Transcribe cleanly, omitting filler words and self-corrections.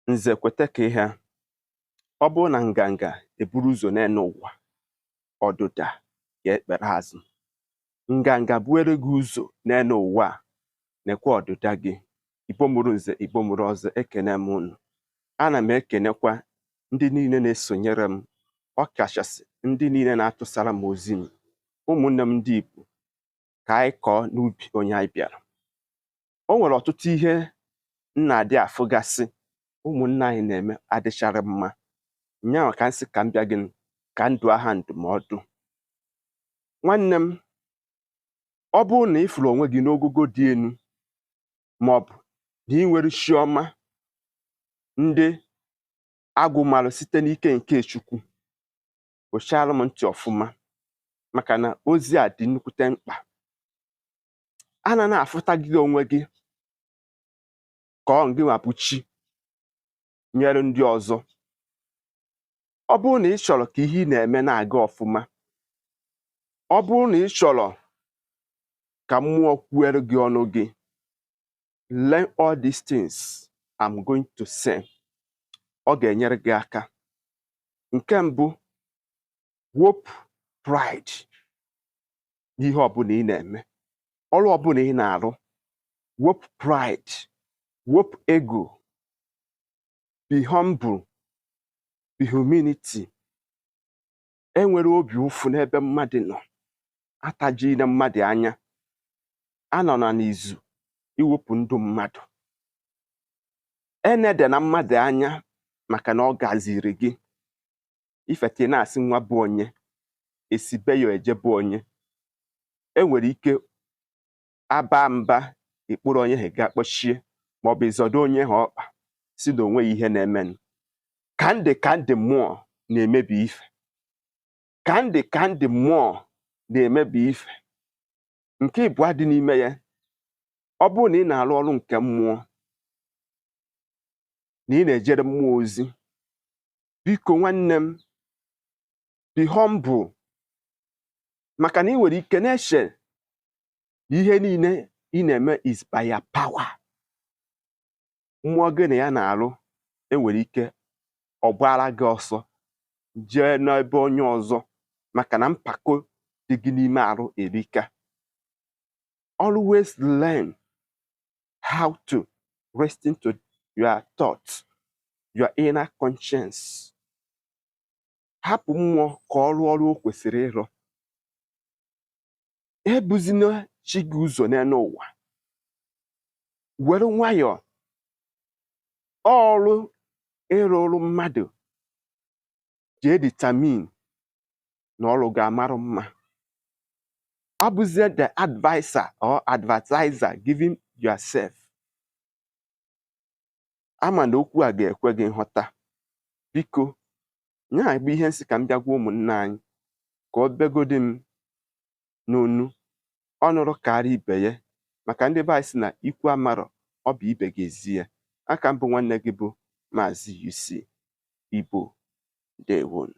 Nze kweta ka ihe a. Ọ bụrụ na nganga eburu ụzọ n'elu ụwa, ọdụda ga-ekpere azụ. Nganga buere gị ụzọ n'elu ụwa a, nekwa ọdụda gị. Igbo mụrụ nze, Igbo mụrụ ọzọ, ekene m unu. Ana m ekenekwa ndị niile na-esonyere m, ọ kachasị ndị niile na-atụsara m ozi m. Ụmụnne m ndị Igbo, ka anyị kọọ n'ubi onye anyị bịara. O nwere ọtụtụ ihe m na-adị afụgasị ụmụnne anyị na-eme adịchara mma. Nyanwa ka m sị ka m bịa gịnị ka m dụọ ha ndụmọdụ. Nwanne m, ọ bụrụ na ị fụrụ onwe gị n'ogogo dị elu maọbụ na ị nwere chi ọma ndị agwụ marụ site n'ike nke Chukwu, kpụchara m ntị ọfụma maka na ozi a dị nnukwute mkpa. A na na-afụta gị onwe gị ka ọ gịnwa bụ chi nyere ndị ọzọ. Ọ bụrụ na ị chọrọ ka ihe ị na-eme na-aga ọfụma, ọ bụrụ na ị chọrọ ka mmụọ kwuere gị ọnụ gị, learn all these things I'm going to say. Ọ ga-enyere gị aka. Nke mbụ, wopụ pride n'ihe ọbụla ị na-eme. Ọrụ ọbụla ị na-arụ, wopụ pride, wopụ ego, be humble, be humility. Enwere obi ụfụ n'ebe mmadụ nọ, atajina mmadụ anya, anọna n'izu iwepụ ndụ mmadụ. Enedena mmadụ anya maka na ọ gaziri gị. Ifete ị na-asị nwa bụ onye, esi be ya eje bụ onye. E nwere ike aba mba ịkpụrụ onye ahụ gaa kpọchie maọbụ ịzọdo onye ahụ ọkpa si na o nweghị ihe na-emenụ. Ka ndị mmụọ na-emebi ife. Ka ndị mmụọ na-emebi ife. Nke ịbụọ dị n'ime ya, ọ bụrụ na ị na-arụ ọrụ nke mmụọ na ị na-ejere mmụọ ozi, biko nwanne m, be humble maka na ị nwere ike na-eche na ihe niile ị na-eme is by your power. Mmụọ gị na ya na-arụ enwere ike ọ gbara gị ọsọ jee n'ebe onye ọzọ maka na mpako dị gị n'ime arụ erika. Always learn how to listen to your thoughts, your inner conscience. Hapụ mmụọ ka ọ rụọ ọrụ o kwesịrị ịrụ. Ebuzina chi gị ụzọ n'elu ụwa. Were nwayọọ ọrụ ịrụrụ mmadụ jee determine na ọrụ ga-amarụ mma. Abụzie the adviser or advertiser giving yourself. Ama na okwu a ga-ekwe gị nghọta. Biko, nya bụ ihe nsị ka m bịa gwa ụmụnne anyị ka ọ bịagodi m n'onu ọ nụrụ karịa ibe ya maka ndị be anyị sị na ikwu amarọ ọ bụ ibe ga-ezi ya. Aka m bụ nwanne gị bụ Maazị UC Igbo. Ndewonu.